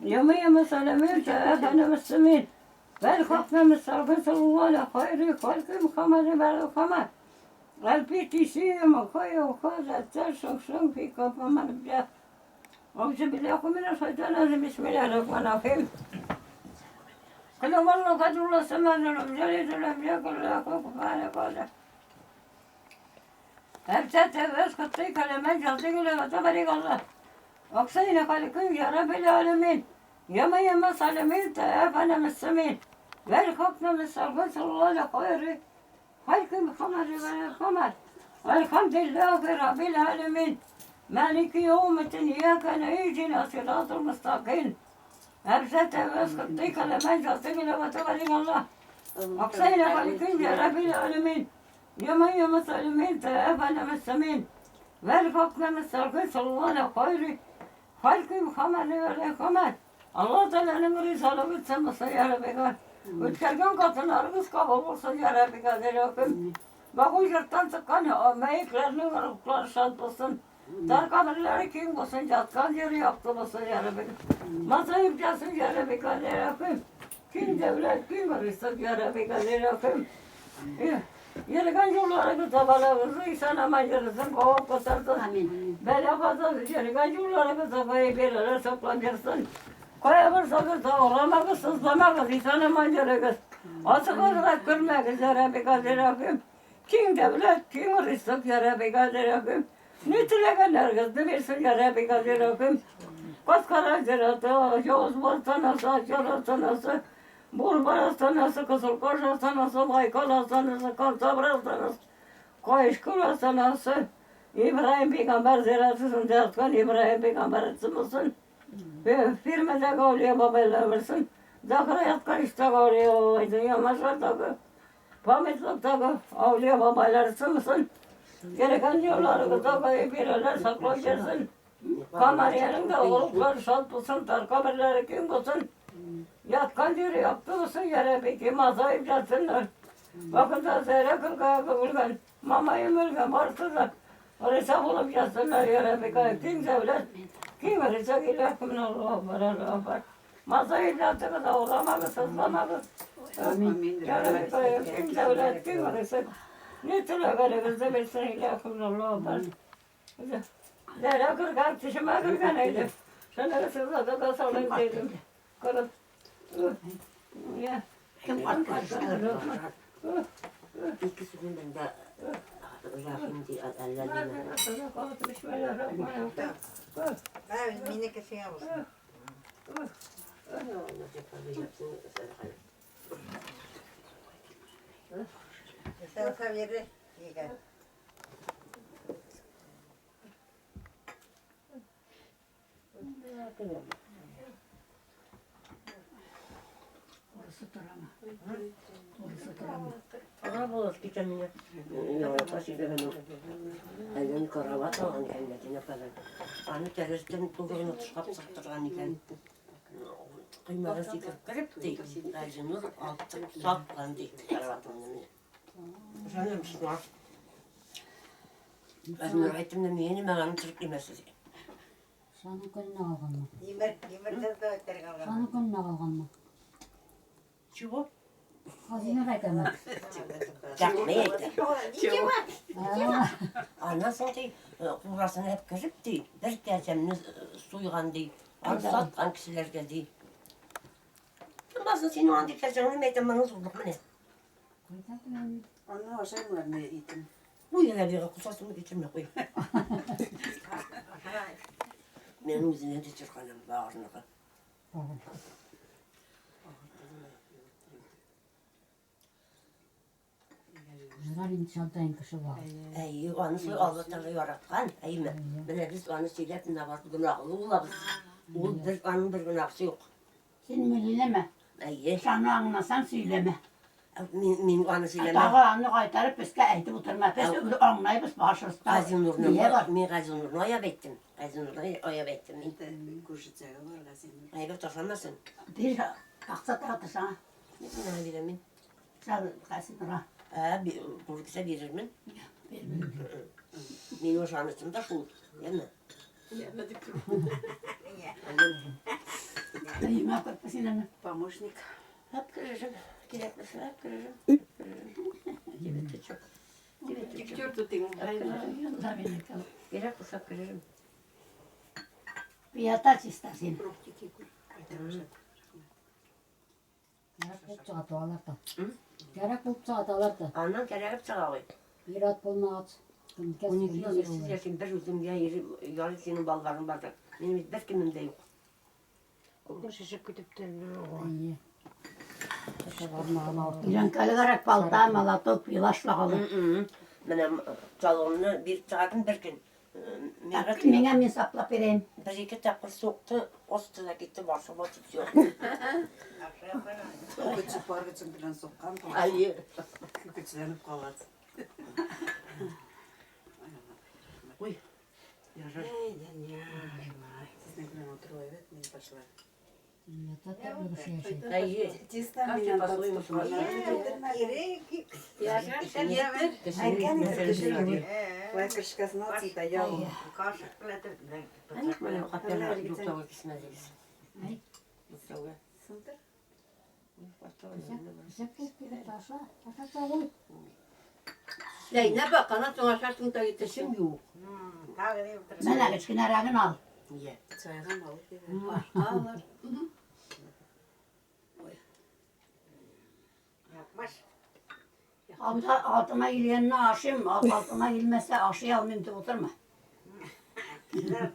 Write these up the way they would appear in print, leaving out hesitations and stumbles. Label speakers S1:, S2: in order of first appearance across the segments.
S1: جميع مسلمين تأهل مسلمين والحكم مستغفر خير خلق محمد والخمر البي مخي وخذ الترشق في كف من بجاه أعوذ بالله من الشيطان الرجيم بسم الله الرحمن الرحيم قل هو الله أحد الله الصمد لم يلد ولم يكن له كفوا أحد أبتت لمن جلتك لما الله أقصينا خالقين يا رب العالمين يا يا مسلمين تأفنا مسلمين والحكم مستغفر الله خير خلق محمد والخمر والحمد لله رب العالمين مالك يوم الدين إياك نعبد صراط المستقيم أبسط واسقطيك لمن جلتك لما الله أقصينا خالقين يا رب العالمين يا يا مسلمين تأفنا مسلمين والحكم مستغفر الله خير خلق محمد والخمر Allah Teala'nın risalı bitsin ya Rabbi. Ötkergen kadınlarımız kabul olsun ya Rabbi Kadir Rabbim. Bak o yurttan çıkan meyiklerinin ruhları şad olsun. Dar kabirleri kim olsun, yatkan yeri yaptı olsun ya Rabbi. Masayı gelsin ya Rabbi Kadir Rabbim. Kim devlet, kim rızık ya Rabbi Kadir Rabbim. Yerigen yolları tabalarımızı insan ama yarısın kovup kotarsın. Bela fazla yerigen yolları tabayı bir araya toplanırsın. Koyamırsanız uğramağız, sızlamağız, insana mancarağız. Asıkızrak kırmağız ya Rabbi Kadir Rabbim. Kim devlet, kim rızık ya Rabbi Kadir Rabbim. Ne tilegenler ne versin ya Rabbi Kadir Rabbim. Koskara ziraatı, Yavuz Hastanesi, Acar Hastanesi, Burbar Hastanesi, Kızılkoş Hastanesi, Baykal Hastanesi, Kantabra Hastanesi, Koyuşkul Hastanesi, İbrahim Peygamber ziyaretçisinde yatkan İbrahim Peygamber etsin. Firmada Gavliya babaylar versin. Zakara yatkan işte Gavliya babaydı. Yamaşlardaki, Pamitlik'teki Avliya babaylar mısın? Gereken yolları da birerler saklayırsın. Kameriyenin de oğullar şad bulsun, tar kamerleri kim bulsun. Yatkan yeri yaptı mısın yere peki masayı yatsınlar. Bakın da seyrekin kaya kıvırgan, mamayı mülgen varsın da. Orası bulup yatsınlar yere peki kim devlet, kim verecek ilahım Allahu Ekber Allahu Ekber. Masayı yattı da uğramadı, sızlamadı. Yere peki kim devlet, kim verecek. Ne türlü verirse versin ilahım Allahu Ekber. Zehra kırkan, dişime kırkan eydi. Şunları sızladı da salın dedim. Kırıp. Ya.
S2: Kim arkadaşlar? İkisinin de Rahim diye ellerine.
S3: Минеке сиңа булсын. Сәлсә бире, егет.
S2: Ага, булып китә мине. Яңа сөйләгән ул. Әллә ни карават алган икән, Мәдинә ападан. Аны тәрәзәдән тулырына тышкап чыктырган икән. Коймага сикереп кереп ди, Газинур алып чыгып саткан ди караватымны менә. Ышаныр мисың? Газинур әйттем дә, миңа нимә аны торып килмәсез.
S4: Шаны көненә алганмы?
S3: Тимер, тимер тәзде үтәргә алган.
S4: Шаны көненә алганмы?
S2: Чего?
S4: Хазина әйтәме?
S2: Чакмый әйтә.
S3: Ничего.
S2: Аннан соң ди, курасын алып кереп ди, бер кәҗәмне суйган ди, аны саткан кешеләргә ди. Кем барсын синең андый кәҗәңне, мин әйтәм, моның зурлык менә.
S4: Кайда беләм.
S5: Аны ашаймын мин итен.
S2: Куй, Рәбига, кусасыңны китермә, куй. Мен үзенә дә чирканам, багырныкы.
S4: Ярар инде шалтайын кеше бар.
S2: Әйе, аны шул Алла Тәгалә яраткан, әйеме? Менә без аны сөйләп менә барып гөнаһлы булабыз. Ул бер аның бер гөнаһсы юк.
S6: Син мөлиләмә.
S2: Әйе.
S6: Шаны аңласаң сөйләмә.
S2: Мин мин аны сөйләмәм.
S6: Тагы аны кайтарып безгә әйтеп утырма. Без аңлайбыз башыбызда.
S2: Газинурны
S6: Нигә бар?
S2: мин Газинурны аяп әйттем. Газинурны аяп әйттем мин.
S5: Күршетәге бар Газинур.
S2: Әйбер ташламасын.
S6: Бир акча таратышаңа.
S2: Мин сиңа бирәм мин.
S6: Сал Газинурга.
S2: Ә, күрсә бирермен. Минем ышанычым да шул, яме?
S5: Яме дип.
S2: Аның
S6: Өемә кереп син аны.
S5: Помощник.
S2: Әп керерем, кирәк булса, әп керерем. Егет чок. Егет
S5: К черту ты.
S6: Yolda beni kal.
S2: Кирәк булса, әп керерем.
S6: Пията чиста син.
S4: Кәрәк булып чыга алар да. Кәрәк булып чыга алар да.
S2: Аннан кәрәгеп чыга ой.
S4: Ир-ат булмагач. Кем
S2: 12 ел ирсез яшим, бер үземгә ярый синең балаларың бар да. Минем бит бер кемем дә юк.
S3: Шешеп китеп тә.
S4: Әйе.
S6: Өйрәнкәле кәрәк балта, молоток, пила шлагалы.
S2: Менә талонны биреп чыгардым бер көн. Миңа
S6: Миңа мин саклап бирәм.
S2: бер ике тапкыр сукты, астына китте, башы батып юк.
S5: Күче паргычың белән суккан.
S2: Әйе.
S5: Күчләнеп калат.
S2: Ой. Ярар.
S5: Эй, дөнья. Сезнең белән утыру әйбәт, мин пошла.
S2: Әйе.
S5: Чисто
S2: Как
S5: миннән
S2: ты по-своему
S3: Ире
S5: Әйткән
S2: Мәсәлән,
S5: инде. Лай крышкасын атсын да ял.
S3: Кашык белән
S2: Әник менә капера юктауга кисмәдегез.
S6: Әй.
S2: Юктауга.
S5: Сындыр.
S4: Аша, аша чагыл.
S1: Зәйнәп бакана соң ашарсың да
S2: Тешем юк.
S3: Тагы не утыра.
S6: Менә кечкенәрәген ал.
S2: Иә.
S5: Чайга алып бирә. Алыр.
S3: Yapmış.
S6: Alta, altıma ilyenini aşayım, altıma ilmese aşıya almayayım diye oturma.
S2: Niye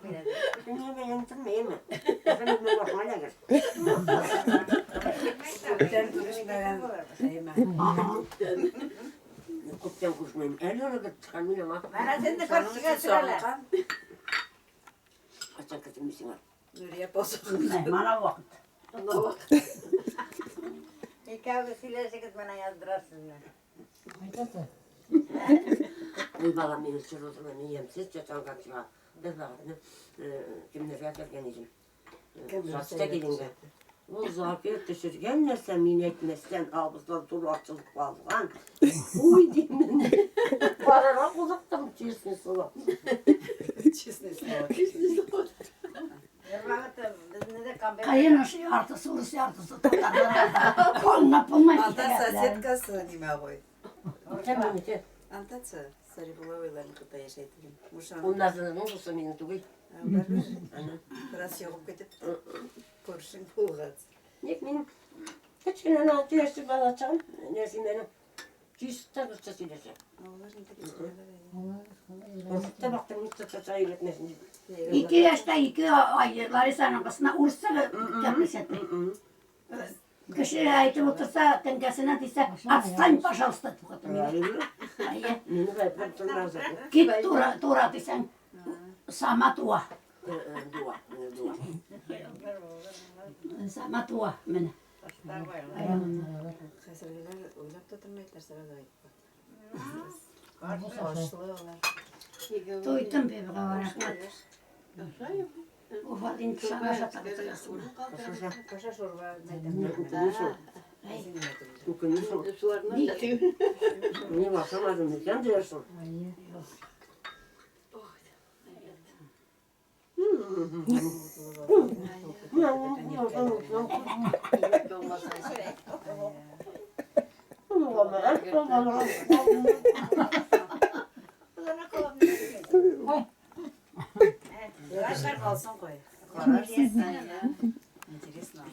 S2: benim tırmayayım mı? Efendim ben bakma ne gir.
S5: Күптән күрешмәгән Шәймә.
S2: Күптән күрешмәйм. Әле аны кертеп чыккан мин аңа.
S3: Bana sen de karşıya sürerler.
S5: Сагынган.
S2: Качан кертем мин сиңа?
S5: Нурия посох.
S6: Mana vakit.
S3: İki сөйләшегез bana yazdırarsın.
S4: Айтасы.
S2: Ой, балам, минем чыр утырма, мин ямьсез чатанга чыга. Бер вакытны кемнәргә кергән идем. Сатышта килгәнгә. Ул Закир төшергән нәрсә мин әйтмәстән авыздан туры ачылып калган. Уй димен. Барырга курыктым, честное слово.
S5: Честное слово.
S6: Kayın aşı yartısı, urus yartısı tatarlar. Anlap bulmayın.
S5: Анда соседкасы ниме гой.
S2: Кем минеке?
S5: Андачы Сарибулла кыта яшәй дигән. Мушан.
S2: Уннардан булса минем түгел.
S5: Барбер. Бераз йогып китеп күршең булган.
S2: Ник минем кечкенә 6 яшьлек бала чагым, Нәсимәнең чиста русча сөйләшә.
S5: Алар инде кечкенәләр.
S2: Куркытта бактым, ник татарча өйрәтмәсен дип.
S6: 2 yaşta 2 ay Larisa'nın kızına ursa gaplaşatı. Кеше әйтеп утырса, тәңкәсенә тисә, отстань, пожалуйста, дип хатын. Әйе.
S2: Мине гаепләп тормагыз.
S6: Кит тура, тура дисәң, сама туа.
S2: Дуа, дуа.
S6: Сама туа менә.
S5: Хәзергеләр уйлап та тормый нәрсәгә дә әйтеп. Ашлы алар.
S6: Туйдым бибигә рәхмәт. Уфа инде сама шатап утырасың.
S5: Каша шурба
S2: Үкенү шул. Үкенү шул.
S6: Ник?
S2: Мин ашамадым икән диярсең.
S4: Әйе.
S5: Калсын кой. Интересно.